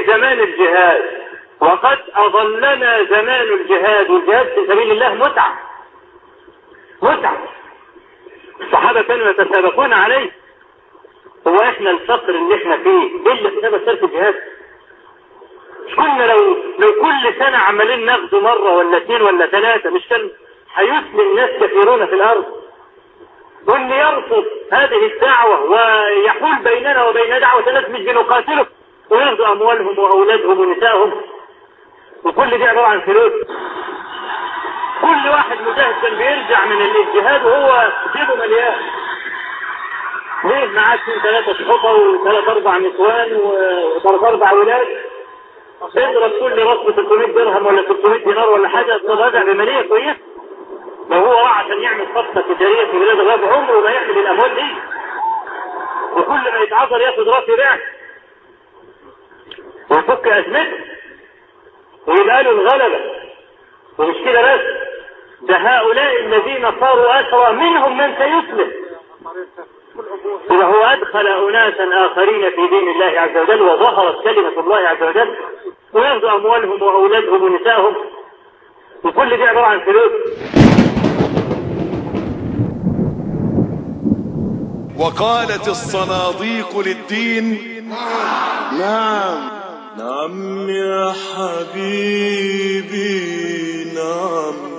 في زمان الجهاد، وقد أضلنا زمان الجهاد، والجهاد في سبيل الله متعة متعة. الصحابة كانوا يتسابقون عليه. هو احنا الفقر اللي احنا فيه ايه اللي سبب ترك الجهاد؟ مش كنا لو كل سنة عمالين ناخده مرة ولا اثنين ولا ثلاثة، مش كان هيسلم ناس كثيرون في الأرض؟ واللي يرفض هذه الدعوة ويحول بيننا وبين دعوة الناس مش بنقاتله، وياخدوا أموالهم وأولادهم ونسائهم، وكل دي عبارة عن فلوس. كل واحد مجاهد كان بيرجع من الجهاد وهو جيبه مليان. ليه؟ معاه 2 3 شحوطة و3 4 نسوان و3 4 ولاد. اضرب كل راس ب 300 درهم ولا 300 دينار ولا حاجة، تراجع بمالية كويسة. لو هو راح عشان يعمل صفقة تجارية في بلاد الغرب عمره ما يعمل الأموال دي، وكل ما يتعذر ياخد راس يبيع ويفك أزمته ويبقى له الغلبة. ومش كده بس، ده هؤلاء الذين صاروا أسرى منهم من سيسلم. وهو أدخل أناسا آخرين في دين الله عز وجل، وظهرت كلمة الله عز وجل، وياخذوا أموالهم وأولادهم ونسائهم، وكل دي عبارة عن فلوس. وقالت الصناديق للدين نعم نعم يا حبيبي نعم.